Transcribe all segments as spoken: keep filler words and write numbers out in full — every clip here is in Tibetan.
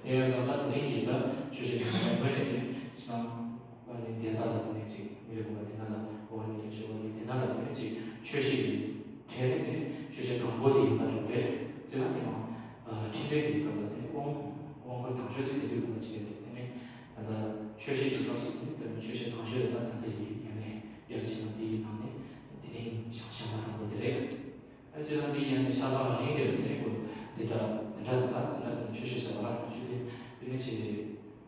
དེ་ཡང་ཙང་ད་དེ་རིང་གི་ད་ཆོས་བཤད་ཀྱི་ནང་ལ་བོད་ནས་དེ་ནས་ཕྱི་ནང་ཨ་ནི་གདན་ས་ལ་དེ་ནས་ཅིག་མི་རེ་དགོན་པ་དེ་ན་ལ་འོ་ནི་ཆོས་པ་ནི་དེ་ན་ལ་དེ་ནས་ཅིག་ཆོས་བཤད་ཀྱི་གྲས་ནས་དེ་ནས་ཆོས་བཤད་དང་པོ་དེ་ཡིན་པ་རེད་པས། དེ་ལ་དེ་ནང་ཨ་འཕྲིན་ལས་ཀྱི་སྐབས་ལ་དེ་ནས་དབང་དབང་བསྐུར་དང་ཆོས་དེ་དེ་དུས་སྐབས་ལ་བྱས་ཏེ་དེ་ནས་ད་ལྟ་ཆོས་བཤད་ཀྱི་སྐབས་སུ་དེ་ནས་དེ་ནས་ཆོས་བཤད་དང་ཆོས་དེ་ད་ད་ལྟ་ཡི་ཡོན་ནས་ཡར་ཕྱིན་ན་དེ་ཡི་ནང་ནས་དེ་རིང་བྱང་བྱང་མ་དང་པོ་དེ་རེད། ཨ་ཅེ་ལ་འདི་ཡང་ནི་ཤ་ཚ་བ་རིང་དེ་རེད། དེ་རིང་གོ་འཛིན་གྲྭ་འཛིན་གྲྭ་ཟེར་ད་འཛིན་གྲྭ་ཟེར་ན་ཆོས་བཤད་བྱ་བ་རང་ཆོས་དེ་དེ་ནི་ཆེ་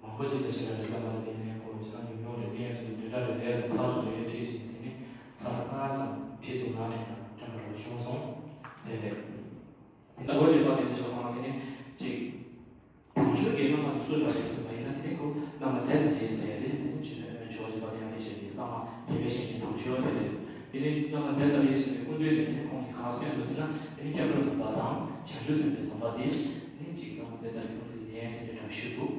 མང་པོ་ཅིག་ད་ཤི་ར་རེ་ཟ་མ་རེ་དེ་ནས་གོ་ཅི་ལ་ཉུང་ཉུང་རེ་དེ་ཡང་ཅིག་འདྲ་འདྲ་རེ་རེ་ལ་ཐག་རེ་རེ་བྲིས་ཅིག་དེ་ནི་ཚར་ལྔ་ཙམ་བྲིས་འདུག་ན་དྲན་དྲན་པ་རེ་བྱུང་སོང་། དེ་རེད། དེ་ཆོས་བྱེད་པ་དེ་ནི་ཆོས་ཁང་དེ་ནི་ཅིག་དང་ཆོས་ཀྱི་བླ་མ་དེ་སུ་འདྲ་རེད་ཟེར་བ་ཡིན་ན་དེ་ནི་ཁོ་བླ་མ་ཛེ་ཏ་རེད་ཟེར་ཡ་རེད། དེ་ནི་ཆོས་ཆོས་ཀྱི་བླ་མ་ཡང་དེ་བྱས་ཏེ་བླ་མ་དེ་བས་གཞན་གྱི་དང་ཆོས་དེ་རེད། དེ་ནི་བླ་མ་ཛེ་ཏ་རེད་ཟེར་བའི་སྐུ་མདུན་ནས་དེ་ནི་ཁོང་གིས་གང་གསན་འདུག་ཟེར་ན་དེ་ནི་སྐྱབས་འགྲོའི་སྡོམ་པ་དང་བྱང་ཆུབ་སེམས་དཔའི་སྡོམ་པ་དེ་དེ་ནི་གཅིག་བླ་མ་ཛེ་ཏ་རེད། སྐུ་མདུན་ནས་དེ་འདྲ་ཞུས་འདུག་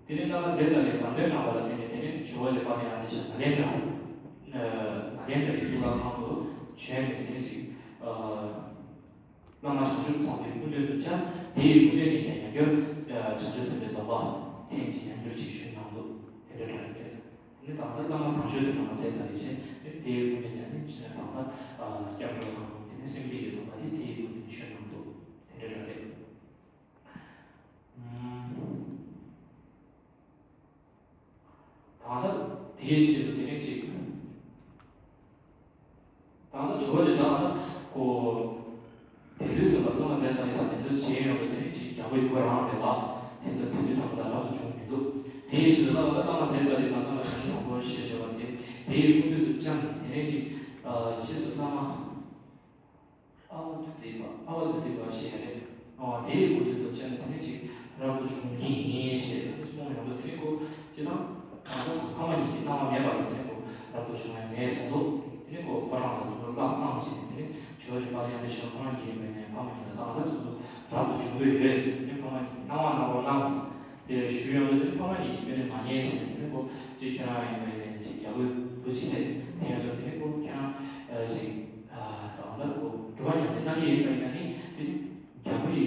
དེ་ནི་བླ་མ་ཛེ་ཏ་རེད་ལམ་སྟོན་གནང་བ་ལ་བརྟེན་ནས་དེ་ནི་ཆོས་ཀྱི་བླ་མ་ཡང་དེ་བྱས་ནཱ་ལེནྡྲ་ནཱ་ལེནྡྲ་གི་གཙུག་ལག་ཁང་དུ་བྱོན་ནས་དེ་ནི་གཅིག་བླ་མ་བྱང་ཆུབ་ཚངས་པའི་སྐུ་མདུན་དུ་བཅར། དེའི་སྐུ་མདུན་ནས་ཀྱང་ཡང་བསྐྱར་བྱང་ཆུབ་སེམས་དཔའི་སྡོམ་པ་ཐེངས་གཅིག་ཡང་བསྐྱར་ཅིག་ཞུས་གནང་འདུག་དེ་འདྲ་འདྲ་རེད། དེ་ནི་ད་ལྟ་བླ་མ་དང་ཆོས་དེ་བླ་མ་ཚེ་ཐར་རེ་བྱས། དེ་དེའི་སྐུ་མདུན་ནས་ནི་ད་ལྟ་སྐྱབས་འགྲོ་དང་དེ་ནི་སེམས་བསྐྱེད་ཀྱི་སྡོམ་པ་དེ་དེའི་སྐུ་མདུན་ནས་ཞུས་གནང་འདུག་དེ་འདྲ་འདྲ་རེད། ད་ལྟ་དེའི་ཆེད་དུ་དེ་ནི་གཅིག་ད་ལྟ་ཇོ་བོ་རྗེ་ད་ལྟ་ཀོ། དེ་དུས་ཙམ་པ་བླ་མ་ཛེ་ཏ་རི་དང་དེ་ཚོ་བྱས་ཡོང་བའི་དེ་ནི་གཅིག་རྒྱལ་པོའི་བུ་རང་རེད་ལ། དེ་ཚོ་དེ་དུས་ཙམ་པ་ལ་རབ་ཏུ་བྱུང་མི་འདུག་དེའི་ཕྱིར་ད་ལྟ་བླ་མ་ཛེ་ཏ་རི་དང་བླ་མ་བྱང་ཆུབ་དང་པོ་ཞེས་བྱ་བ་དེ་དེའི་སྐུ་མདུན་དུ་བཅར་ནས་དེ་ནས་གཅིག་ཨ་རྗེས་སུ་བླ་མ་ཨ་ཝ་ཏུ་ཏི་པ་ཨ་ཝ་ཏུ་ཏི་པ་ཞེས་རེད། ཨ་དེའི་སྐུ་མདུན་དུ་བཅར་ནས་དེ་ནས་གཅིག་རབ་ཏུ་བྱུང་ཉིད་ཡིན་ཞེས་གསུངས་ཡོང་དུས་དེ་ནས་ཁོ་ཅི་ལྟར་ད་ལྟ་ཕ་མ་གཉིས་ཀྱི་གནང་བ་མེད་པ་ལ་དེ་ནས་ཁོ་རབ་ཏུ་བྱུང་བའི་མེད་གསུངས་འདུག་དེ་ནས་ཁོ་ཁོ་རང་ལ་ཚུར་བླངས་བླངས་བྱས་ནས་དེ་ནས་ཇོ་བོ་རྗེ་དཔལ་ཡང་དེ་ཞེས་ཁོ་རང་གིས་ཡིན་པས་ནས་ཕ་མ་གཉིས་ལ་ད་ལྟ་སོ་སོ་རབ་ཏུ་བྱུང་འདོད་ཡོད་ཟེར་ནས་ཕ་མ་གཉིས་ཀྱི་གནང་བ་གནང་རོགས་གནང་ཟེར་དེ་ཞུས་ཡོང་དུས་དེ་ནས་ཕ་མ་གཉིས་ཀྱིས་དེ་ནས་མ་ཉན་ཟེར་ནས་དེ་ནས་ཁོ་ཅིག་ཁྱེད་རང་ཡིན་པས་ནས་ཅིག་རྒྱལ་པོའི་བུ་ཅིག་རེད། དེ་ཡང་ཚོ་དེ་ནས་ཁོ་ཁྱེད་རང་ཅིག་ད་ལྟ་ཁོ་སྒྲུབ་པ་ཉམས་ལེན་གནང་གི་ཡིན་པ་ཡིན་ན་ནི་དེ་ནས་རྒྱལ་པོ་ཡི་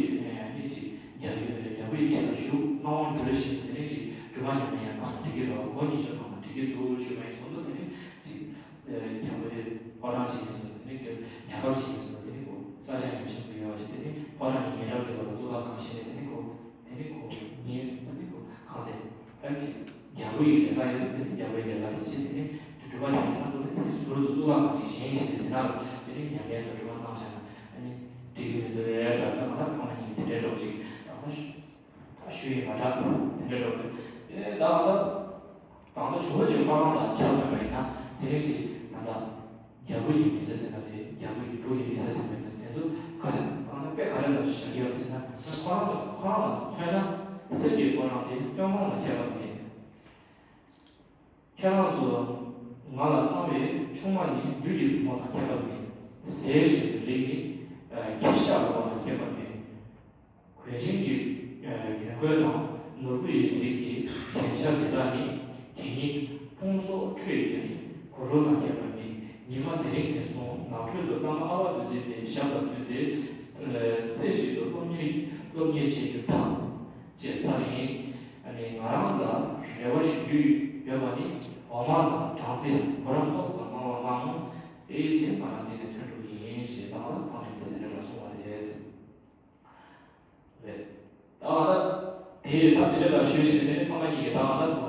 ནི་ཅིག་རྒྱལ་པོའི་རྒྱལ་པོ་ཡི་ཁྲི་ལ་བཞུགས། གནང་བ་འབུལ་ཞེས་དེ་ནས་ཅིག་སྒྲུབ་པ་ཉམས་ལེན་ཡང་བཏང་ན་འགྲིག་གི་རེད། སྒོ་གཉིས་ཆ་བཏང་ན་འགྲིག་གི་འདུག་ཞུས་པ་ཡིན་ཙང་དེ་ནས་ཅིག་རྒྱལ་པོའི་ཕོ་བྲང་ཅིག་ཡིན་ཙང་དེ་ནས་རྒྱལ་ཁབ་ཅིག་ཡིན་ཙང་དེ་ནས་ཁོ་ས་ཆ་ཡང་ཆེན་པོ་ཡོད་པ་ཞིག་དེ་ནས་ཕོ་བྲང་གི་ཉེ་འགྲམ་དེ་བ་ལ་གཙུག་ལག་ཁང་བཞེངས་ནས་དེ་ནས་ཁོ་དེ་ནས་ཁོ་ཉེ་དེ་ནས་ཁོ་ཁང་སེ་ཨ་ཀི་རྒྱལ་པོ་ཡི་ལས་ཀ་ཡོད་དེ་ནས་རྒྱལ་པོའི་ལས་ཀ་དེ་བྱེད། དེ་ནས་སྒྲུབ་པ་དེ་ནས་ཁོ་དེ་ནས་ཟུར་དུ་གཙུག་ལག་ཁང་ཅིག་བཞེངས་བྱས་ཏེ་དེ་ནང་ལ་དེ་ནས་ཉམས་ལེན་དང་སྒྲུབ་པ་གནང་བྱས་ན་ཨ་ནི་འགྲིག་གི་མི་འདུག་ཨེ་འདྲ་ད་ང་ད་ཕ་མ་གཉིས་ཀྱི་དེ་འདྲའི་འདྲ་བོ་ཅིག་ད་ཁོ་ཞུ་ད་ཞུ་ཡིན་པ་འདྲ་དེ་འདྲའི་འདྲ་བོ་རེད། དེ་ནས་ད་ང་ད་ད་ང་ད་ཇོ་བོ་རྗེ་ཁོ་རང་ལ་ཆ་མཚོན་པ་ཡིན་ན་དེ་ནས་ཅིག་ང་ད་རྒྱལ་པོ་ཡི་མི་ཚེ་ཟེར་ན་རེད། རྒྱལ་པོ་ཡི་བུ་ཡི་མི་ཚེ་ཟེར་ན་རེད། དེ་ཚོ་ག་རེ་ང་ད་དཔེ་ག་རེ་ལ་བཞག་གི་ཡོད་ཟེར་ན་ཁོ་རང་ལ་ཁོ་རང་ལ་མཚོན་ན་སེམས་ཀྱི་ཁོ་རང་དེ་བཙོན་ཁང་ལ་ཁྱེར་བ་མེད། ཁྱེད་རང་ཚོ་ང་ལ་གནང་བའི་ཆུང་མ་ནི་བདུད་ཀྱི་བུ་མོ་དང་ཁྱད་པར་མེད། ཟས་ཞིམ་པའི་རིགས་ནི་ཁྱི་ཤ་འགྲོ་བ་དང་ཁྱད་པར་མེད། གོས་ཆེན་གྱི་གྱོན་གོས་དང་ནོར་བུ་ཡི་རིགས་ཀྱི་རྒྱན་ཆ་འདི་དག་ནི་དེ་ཉིད་ཕུང་སོགས་ཁྲོས་ཡོད་ནི་གུ་རུ་དང་ཁྱད་པར་མེད། ཉི་མ་དེ་རིང་ནས་བཟུང་ནགས་ཁྲོད་དུ་བླ་མ་ཨ་ཝ་ཏུ་ཏི་པའི་ཞབས་ལ་བཏུད་དེ་རྩེ་གཅིག་ཏུ་སློབ་གཉེར་སློབ་གཉེར་བྱེད་རྒྱུ་དང་། ཅེས་ཚར་ཡིན། ཨ་ནི་ང་རང་ལ་རེ་བ་ཞུ་རྒྱུ་ཡོད་པ་ནི་འོག་མ་དང་སྦྲང་རྩི་བུ་རམ་ཏོག་ཙམ་གནང་བ་གནང་། དེའི་རྗེས་ང་རང་འདི་ནས་ཐོན་འགྲོ་གི་ཡིན་ཞེས་ད་བར་ཕ་མ་གཉིས་ཀྱིས་དེ་འདྲ་གསུངས་པ་རེད། རེད། ད་ད་དེ་ད་དེ་འདྲ་ཞུས་བྱས་ནས་ཕ་མ་གཉིས་ཀྱིས་ད་ད་ཁོ་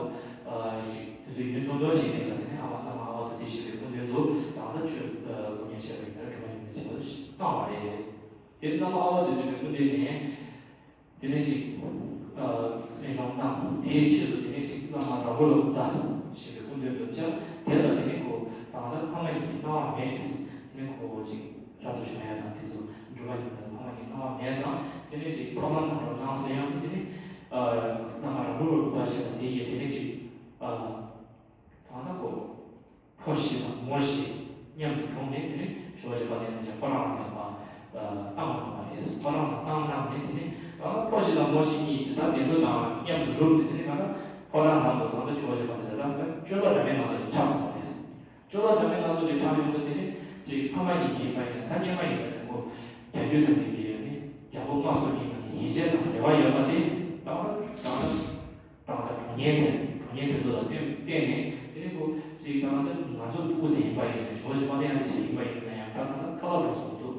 ཅིག་དེ་ཚོ་ཡུན་ཐུང་ཐུང་ཞིག་ནས་ལ་དེ་ནས་ཨ་མ་ཨ་མ་ཨ་བ་དང་དེ་ཞིག་གི་སྐུ་མདུན་དུ་ད་ད་ཆོས་སློབ་གཉེར་བྱས་པ་ཡིན་ན་སྒྲུབ་པ་ཉམས་ལེན་བྱེད་པ་བཏང་བ་རེད། དེ་ནས་བླ་མ་ཨ་བ་དང་དེ་ཚོའི་སྐུ་མདུན་ནས། དེ་ནས་ཅིག་གསན་སྦྱོང་གནང་། དེའི་ཕྱིས་སུ་དེ་ནས་ཅིག་བླ་མ་ར་ཧུ་ལ་གུ་ཏ་ཞེས་པའི་སྐུ་མདུན་དུ་བཅར། དེ་ལ་དེ་ནས་ཁོ་ད་ལྟ་ཕ་མ་གཉིས་ཀྱི་གནང་བ་མེད། དེ་ནས་ཁོ་ཅིག་རབ་ཏུ་བྱུང་ཡ་དང་དེ་ཚོ་སྒྲུབ་པ་ཉམས་ལེན་ཕ་མ་གཉིས་གནང་བ་མེད་ཙང་དེ་ནས་ཅིག་ཐབས་ལམ་གང་རུང་གནང་ཟེར་ཡང་དེ་ནས་བླ་མ་ར་ཧུ་ལ་གུ་ཏ་ཞེས་པ་དེ་ཡིས་དེ་ནས་ཅིག་ད་ལྟ་ཁོ། ཕོ་བཞི་དང་མོ་བཞི་མཉམ་དུ་གྲོངས་ནས་དེ་ནས་ཇོ་བོ་རྗེ་དཔལ་ལྡན་ཁོ་རང་ལ་བཏང་གནང་བ་རེད། ཁོ་རང་ལ་བཏང་གནང་ནས་དེ་ནས་ད་ཕོ་བཞི་དང་མོ་བཞི་གཉིས་དེ་ད་དེ་ཚོ་དང་མཉམ་དུ་སྒྲུབ་ནས་དེ་ནས་ང་ད་ཁོ་རང་ནང་དུ་ད་ལྟ་ཇོ་བོ་རྗེ་དཔལ་ལྡན་རང་ད་སྤྱོད་པ་འདྲ་མིན་སྣ་ཚོགས་ཤིག་འཁྲབ་སོང་བ་རེད། སྤྱོད་པ་འདྲ་མིན་སྣ་ཚོགས་ཤིག་འཁྲབ་ཡོང་དུས་དེ་ནས་ཅིག་ཕ་མ་གཉིས་ཡིན་པ་ཡིན་ན་ད་སྙེ་མ་ཡིན་པ་ཡིན་ཁོ་རྒྱ་རྒྱུད་ཙམ་ཡིན་པའི་ཡོད་ནི་རྒྱལ་པོ་མངའ་གསོལ་གྱི་ཡོད་ནི་ཡིད་ཆེས་དང་རེ་བ་ཡོད་པ་དེ་ད་ད་ད་ ཉེན་དེ་གྲོགས་ཉེན་དེ་ཚོ་ལ་བརྟེན་བརྟེན་ནས་དེ་ནི་ཁོ་ཅིག་ད་ང་ཚོ་ང་ཚོ་སྤུ་གུ་དེ་ཡིན་པ་ཡིན་ནའི་ཇོ་བོ་རྗེ་དཔལ་ལྡན་ཨ་ཏི་ཤ་ཡིན་པ་ཡིན་ན་ཡང་ད་ད་ལྟ་ཁ་བ་འགྲོ་སོང་འདུག་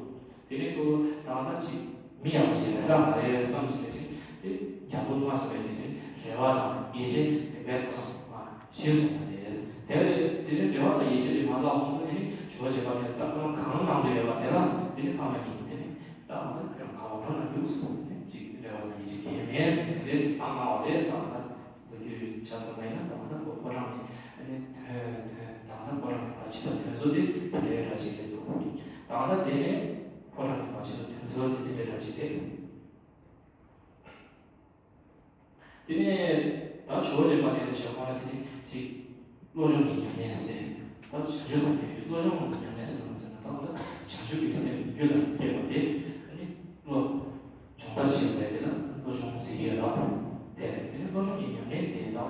དེ་ནི་ཁོ་ད་ང་ཅིག་མི་ཡག་པོ་ཞིག་རེད་ས་མ་རེད་བསམ་བྱས་ནས་ཅིག་དེ་རྒྱལ་པོ་ལྔ་སོང་བས་དེ་ནི་རེ་བ་དང་ཡིད་ཆེས་དེ་འབད་ཐོག་མ་ཞིག་སོང་བ་རེད། དེ་ནི་དེ་ནི་རེ་བ་དང་ཡིད་ཆེས་དེ་མ་ལགས་སོང་ཙང་དེ་ནི་ཇོ་བོ་རྗེ་དཔལ་ལྡན་ད་ཁོ་རང་གང་གནང་འདོད་ཡོད་པ་དེ་ལ་དེ་ནི་ཕ་མ་གཉིས་ཀྱིས་དེ་ནི་ད་ང་ཚོ་ཁྱོད་རང་ག་བ་འགྲོ་ན་འདུག་ཟེར་ནས་ཅིག་རེ་བ་དང་ཡིད་ཆེས་གང་ཡང་མེད་ཟེར་ནས་དེ་ཟེར་བཏང་གནང་བ་རེད་ཟེར་བ་ད་ལོ་རྒྱུས་ཆ་ཚང་མ་ཡིན་ན་ད་ང་ཚོ་ཕོ་བྲང་ནས་ཨ་ནི་དོན་དོན་ད་ང་ཚོ་ཕོ་བྲང་ནས་བར་ཆད་དང་དོན་ཟོ་དེ་དེ་འདྲའི་འདྲ་ཞིག་རེད་འདུག་ད་ང་ཚོ་དེ་ནས་ཕོ་བྲང་ནས་བར་ཆད་དང་དོན་ཟོ་དེ་དེ་འདྲའི་འདྲ་ཞིག་རེད། དེ་ནས་ད་ཇོ་བོ་རྗེ་དཔལ་ལྡན་ཞབས་ཁང་ལ་དེ་ནས་ཅིག་བློ་སྦྱོང་གི་ཉམས་ལེན་ཟེར། ད་བྱང་ཆུབ་སེམས་དཔའི་བློ་སྦྱོང་གི་ཉམས་ལེན་ཟེར་བ་ཟེར་ན་ད་ང་ཚོ་བྱང་ཆུབ་ཀྱི་སེམས་རྒྱུད་ལ་སྐྱེས་པ་དེ་ཨ་ནི་བློ་སྦྱོང་བརྡར་བྱེད་པ་དེ་ལ་བློ་སྦྱོང་ཟེར་གྱི་ཡོད་ལ། དེ་རེད། དེ་ནས་བློ་སྦྱོང་གི་ཉམས་ལེན་དེ་ད་ང་ཚོ་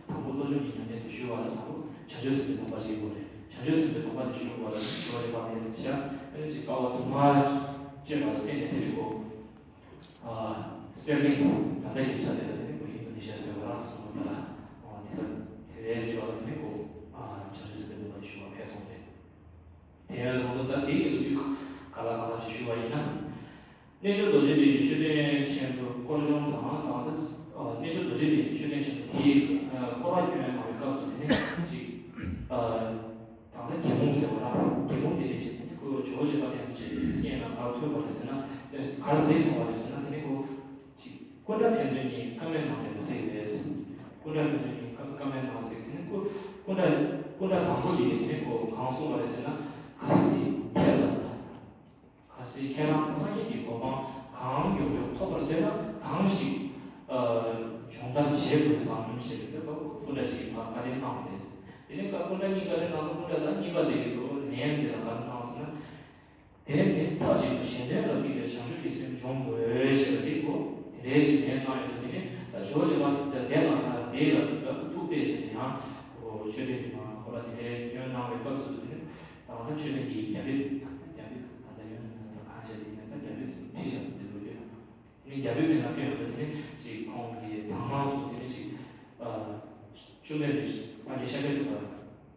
དང་པོ་བློ་སྦྱོང་གི་ཉམས་ལེན་དེ་ཞུ་བ་ལ་དང་པོ་བྱང་ཆུབ་སེམས་དཔའི་སྡོམ་པ་བྱེད་དགོས་རེད། བྱང་ཆུབ་སེམས་དཔའི་སྡོམ་པ་དེ་ཞུ་བ་ལ་ཇོ་བོ་རྗེ་དཔལ་ལྡན་ཞབས་ཨ་ནི་ཅིག་དཀའ་བ་དུ་མ་སྤྱད་པ་ལ་བརྟེན་ནས་དེ་རིང་ཁོ། ཨ། གསེར་གླིང་ད་ལྟ་ཡིག་ཆ་དེ་ལ་དེ་ནི་ཁོ་ཨིན་དོ་ནེ་ཤི་ཡ་ཟེར་བ་རང་སོང་བ་ལ། ཨ། དེ་ལ་དེ་བས་ཇོ་ལ་དེ་ནི་ཁོ། ཨ། བྱང་ཆུབ་སེམས་དཔའི་སྡོམ་པ་དེ་ཞུ་བ་ཕེབས་སོང་རེད། དེ་ཡང་རང་དོན་ད་དེ་ཡི་ལོ་རྒྱུས་ག་ལ་ག་ལ་ཞིག་ཞུ་བ་ཡིན་ན། རྣལ་འབྱོར་རྡོ་རྗེ་གདན་གྱི་མཆོད་རྟེན་ཆེན་པོ་དཀོར་གཞོང་དང་ད་ལྟ། ཨ། རྣལ་འབྱོར་རྡོ་རྗེ་གདན་གྱི་མཆོད་རྟེན་ཆེན་པོ་དེའི། ཨ། དཀོར་བ་སྐྱོན་གནང་བའི་སྐབས་སུ་དེ་ནི་གཅིག་ཨ། ད་ལྟ་དགེ་སློང་ཟེར་བ་ལ་དགེ་སློང་དེ་ནས་ཅིག་དེ་ནི་ཁོས་ཇོ་བོ་རྗེ་དཔལ་ལྡན་ཅིག་སྙན་ལ་ག་རེ་ཐོས་པ་རེད་ཟེར་ན། ག་རེ་གཟིགས་སོང་བ་རེད་ཟེར་ན་དེ་ནི་ཁོ་ཅིག་སྐུ་འདྲ་ཕན་ཚུན་གཉིས་བཀའ་མོལ་གནང་བའི་གཟིགས་རེད། སྐུ་འདྲ་ཕན་ཚུན་གཉིས་བཀའ་བཀའ་མོལ་གནང་བའི་གཟིགས་དེ་ནི་ཁོ་སྐུ་འདྲ་སྐུ་འདྲ་དང་པོ་དེ་ནི་དེ་ནི་ཁོ་གང་གསུངས་པ་རེད་ཟེར་ན། གལ་སྲིད་ཁྱེད་ལ་གལ་སྲིད་ཁྱེད་རང་སངས་རྒྱས་ཀྱི་གོ་འཕང་གང་མགྱོགས་མགྱོགས་ཐོབ་པར་འདོད་ན་གང་ཞིག་ཨ། སྦྱོང་བརྡར་བྱེད་དགོས་སམ་ཞེས་པའི་སྐབས་སྐུ་འདྲ་ཞིག་གིས་བཀའ་དྲིན་གནང་བ་རེད། དེ་ནས་སྐུ་འདྲ་གཉིས་ཀ་དྲིན་གནང་། སྐུ་འདྲ་དང་གཉིས་པ་དེ་གི་ལན་དེ་ལ་བཀའ་དྲིན་གནང་ཟེར་ན། དེ་ནས་མཐའ་གཅིག་ཏུ་གཞན་དོན་ལ་དམིགས་པའི་བྱང་ཆུབ་ཀྱི་སེམས་སྦྱོང་དགོས་ཞེས་པ་དེ་གོ། དེ་འདྲའི་ཞིག་ལན་གནང་ཡོད་པ་དེ་ནས་ད་ཇོ་བོ་རྗེ་དཔལ་དེ་ལ་དེ་ལ་ཐུགས་གཏད་བྱས་ནས་ཡང་ཁོ་ཆོས་དྲན་གྱི་མ་ཁོ་ལ་དེ་འདྲའི་སྐྱོན་གནང་བའི་སྐབས་སུ་དེ་ནས་ད་ང་ད་ཆོས་དྲན་གྱི་རྒྱ་བོད་རྒྱ་བོད་ད་ལྟ་ཡོད་ན་ད་གང་བྱས་དེ་ཡིན་ན་ད་རྒྱ་བོད་ཟེར་ཁྲིད་བཞག་པ་དེ་ལོ་རྒྱུས་དང་། དེ་ནས་རྒྱ་བོད་པའི་ནང་སྐྱོན་ཡོད་པ་དེ་ནས་ཅིག་ཁོང་གི་དང་མང་སུ་དེ་ནས་ཅིག་ཨ། བཅོམ་ལྡན་འདས་ཕ་ནི་ཤཱཀྱ་ཐུབ་པ་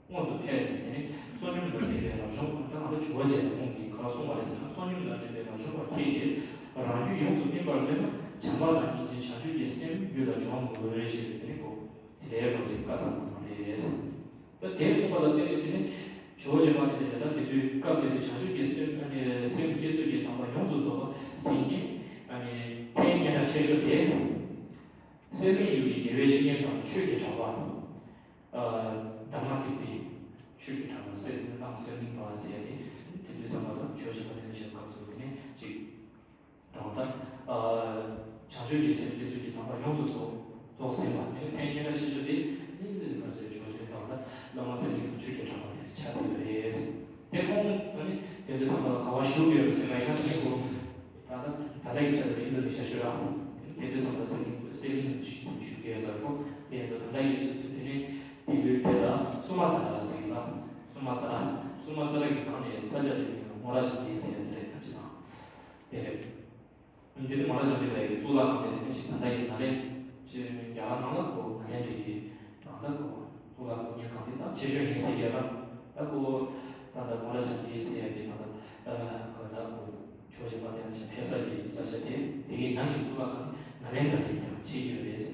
དངོས་སུ་ཕེབས་ནས་དེ་ནས་བསོད་སྙོམས་དང་ལྡན་པའི་རབ་བྱུང་བ་ད་ང་ཚོ་ཇོ་བོ་རྗེ་ལ་ཁོང་གིས་ག་རེ་གསུངས་པ་རེད་ཟེར་ན། བསོད་སྙོམས་དང་ལྡན་པའི་རབ་བྱུང་བ་ཁྱེད་ཀྱིས་རང་རྒྱུད་ཡོངས་སུ་སྨིན་པར་འདོད་ན་བྱམས་པ་དང་སྙིང་རྗེ་བྱང་ཆུབ་ཀྱི་སེམས་རྒྱུད་ལ་སྦྱོང་དགོས་ཞེས་དེ་ནས་ཁོ་དེ་རབ་ཅིག་བཀའ་སྩལ་གནང་བ་རེད། ད་དེ་གསུངས་པ་ལ་བརྟེན་ནས་དེ་ནས་ཇོ་བོ་རྗེ་དཔལ་ལྡན་དེ་ད་དེ་དུས་སྐབས་དེ་དུས་བྱང་ཆུབ་ཀྱི་སེམས་ཨ་ནི་སེམས་བསྐྱེད་ཚུལ་གྱི་དམ་པ་ཡོངས་སུ་རྫོགས་པ་ཟིན་མཁན་ཨ་ནི་མཚན་སྙན་གྲགས་ཆེ་ཤོས་དེ། གསེར་གླིང་ཡུལ་གྱི་རྒྱལ་བའི་བཤེས་གཉེན་དང་ཆོས་ཀྱི་གྲགས་པ། ཨ། དྷརྨ་ཏིརྟྷི། ཆོས་ཀྱི་གྲགས་པ་གསེར་གླིང་གླང་གསེར་གླིང་པ་ཟེར་ཡ་དེ་དེ་དུས་ཙམ་པ་ལ་ཇོ་བོ་རྗེ་དཔལ་ལྡན་ཞབས་སྐབས་སུ་དེ་ནས་ཅིག་དང་ད། ཨ། བྱང་ཆུབ་ཀྱི་སེམས་བསྐྱེད་ཚུལ་གྱི་དམ་པ་ཡོངས་སུ་རྫོགས་རྫོགས་ཟིན་པ་དེ་ནི་མཚན་སྙན་གྲགས་ཆེ་ཤོས་དེ་ནི་འདི་ལ་ཟེར་ཇོ་བོ་རྗེ་དང་ད་བླ་མ་གསེར་གླིང་དང་ཆོས་ཀྱི་གྲགས་པ་དེ་ཆགས་བསྡད་པ་རེད། དེ་ཁོང་ད་ནི་དེ་དུས་ཙམ་པ་ལ་ག་བ་བཞུགས་ཡོད་ཟེར་བ་ཡིན་ན་དེ་ནི་ཁོ་ད་ད་ད་ལྟ་ཡི་ཆ་ལ་ཡིན་འདུག་ནི་ཤ་ཤོད་ར་དེ་དུས་ཙམ་པ་གསེར་གླིང་གསེར་གླིང་བཞུགས་ཡོད་ཟེར་ཁོ་དེ་ཡིན་འདུག་ད་ལྟ་ཡི་ཆ་དེ་ནི་དེ་ལུས་དེ་ལ་སུ་མ་ད་ར་ཟེར་གྱི་ལ་སུ་མ་ད་ར་སུ་མ་ད་ར་གི་ནང་ནས་ས་ཆ་དེ་ནི་མོ་ར་ཞིག་དེ་ཟེར་ཡ་དེ་རེད་ད་ཅི་དང་དེ་རེད། འདི་ནི་མ་ར་ཅང་དེ་ལ་ཡི་གཙུག་ལག་ཁང་དེ་ནི་ཞིག་ད་ལྟ་ཡི་ནཱ་ལེནྡྲ་ཅེས་རྒྱ་གར་ནང་ལ་གོ་ནཱ་ལེནྡྲ་ཡི་ད་ལྟ་གོ་གཙུག་ལག་སྐུ་བརྙན་ཁང་དེ་ད་ཆེ་ཤོས་ཡིན་ཟེར་ཡ་ད་ད་གོ་ད་ད་མ་ར་ཅང་དེ་ཟེར་ཡ་དེ་ད་ད་གོ་ད་གོ་ཆོས་ཀྱི་པ་དེ་ནི་ཕེ་ས་ཡི་ས་ཆ་དེ་དེ་ཡི་ནང་གི་གཙུག་ལག་ཁང་ནཱ་ལེནྡྲ་ཡི་ཡང་ཆེ་ཡོད་རེད།